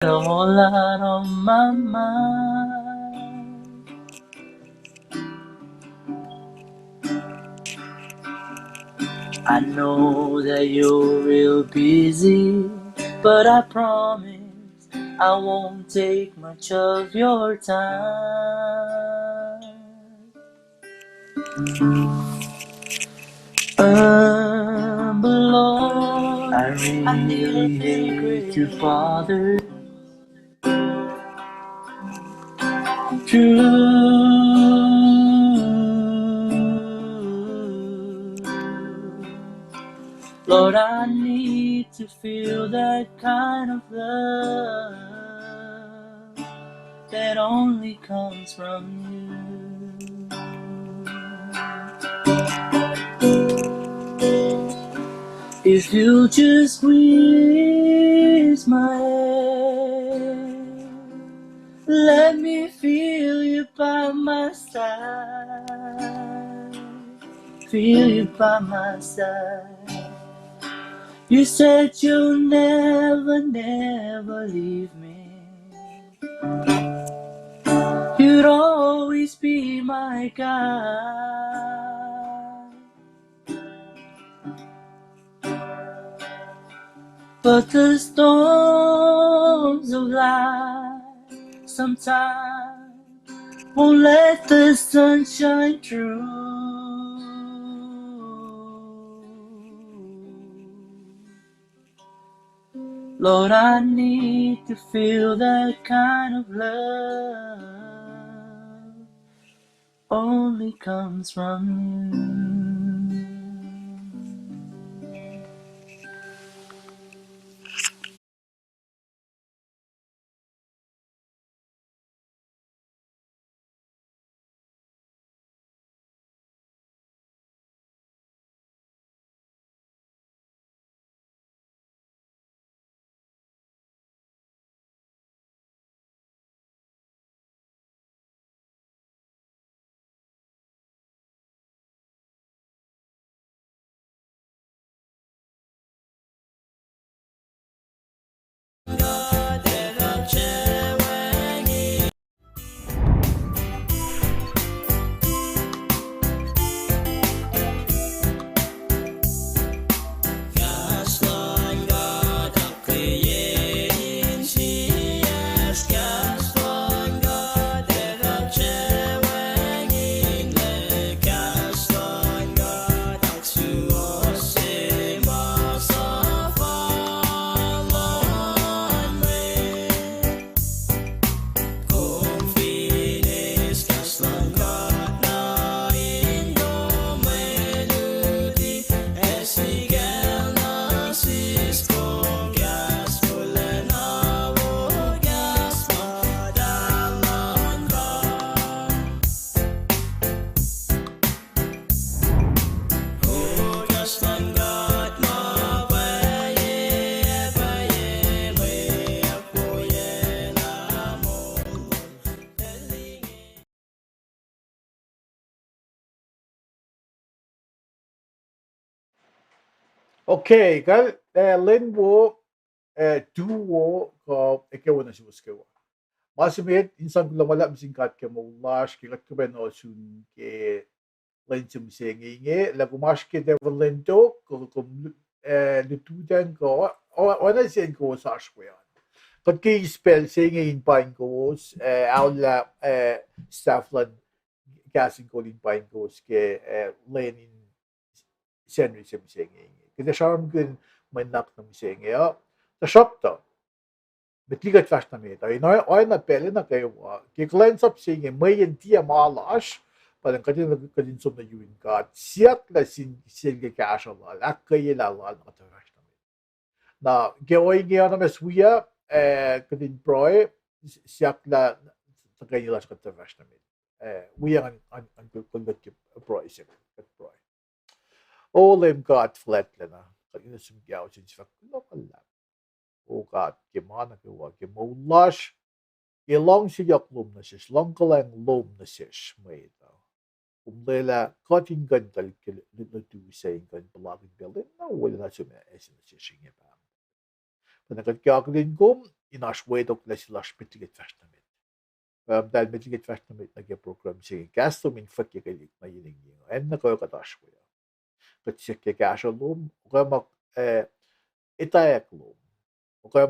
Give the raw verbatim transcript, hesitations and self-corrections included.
A whole lot on my mind. I know that you're real busy, but I promise I won't take much of your time. Um, but Lord, I really hate to bother. True. Lord, I need to feel that kind of love that only comes from you. If you just squeeze my hand, let me feel you by my side, feel you by my side. You said you'll never, never leave me. You'd always be my guide. But the storms of life sometimes won't let the sun shine through. Lord, I need to feel that kind of love only comes from you. Okay, kal, eh, lwen wo, eh, tu wo, kuh ekuh wo nuh suwos kwewa. Ma se met, in sang kuloh ma luhlahp nuh sin God ke moul lasr, ke kuht kuhpacna ohsun ke lwen se mihsenge inge, lah kom oasr ke tevel lwen tok, kuh kom, eh, lututacng kuh, o-, oacna sie in kowos oasr we an. Kuht ke eis pacl se inge in paing kowos, eh, aollah, eh, staff luhn Kahs in Kol in paing kowos ke, eh, lwen in Sacnri se mihsenge inge. Kuht ac sramsramkihn mwe nuhnak nuh mihsenge uh. Tuhsruhktuh, met liki kuht fahsr nuh met uh, in oacna pacl nuh kwewa, ke kuhlwacnsap se inge, mweyen tiac ma lasr, pa kuht in, kuht in som nuh yurin God, siyuck lah sin sel ke kahsruh lal, ahkkweyelah lal, na kuht fahsr nuh met. Na ke ohinge oacna ma se wiyuc, eh, kuht in pruhe, siyuck lah tuhkweni lasr kuht fahsr nuh met. Eh, wiyuc ngan, ngan, ngan kol-, kolkuht ke pruhe se, kuht pruhe. O Leum God fuhlwactlacna, kuht kuloh nuh sum ke ao se inge, fahk kuloh ma luhlahp, O God, ke ma nuh kwewa, ke moul lasr, ke luhngse yohk lom nuh sesr, luhngkuhlwacng lom nuh sesr mwet uh. Kom lwelah kuht in kuh in tuhlihk ke lutu se in kuh in puhlakihn pacl na wolacna som ac ase nuh sesr inge, Pahpah. Pacna kuht ke akihlen kom, in oasr wetoklac se lasr met liki kuht fahsr nuh met. Kuh muhtahl met liki kuht fahsr nuh met nuh ke program se inge, kahs lom in fwackyuck nuh yen inge, acn nuh kwewa kuht oasr we uh. Kuht siyuck ke kahsruh lom, okoe ma, eh, etwacack lom, okoe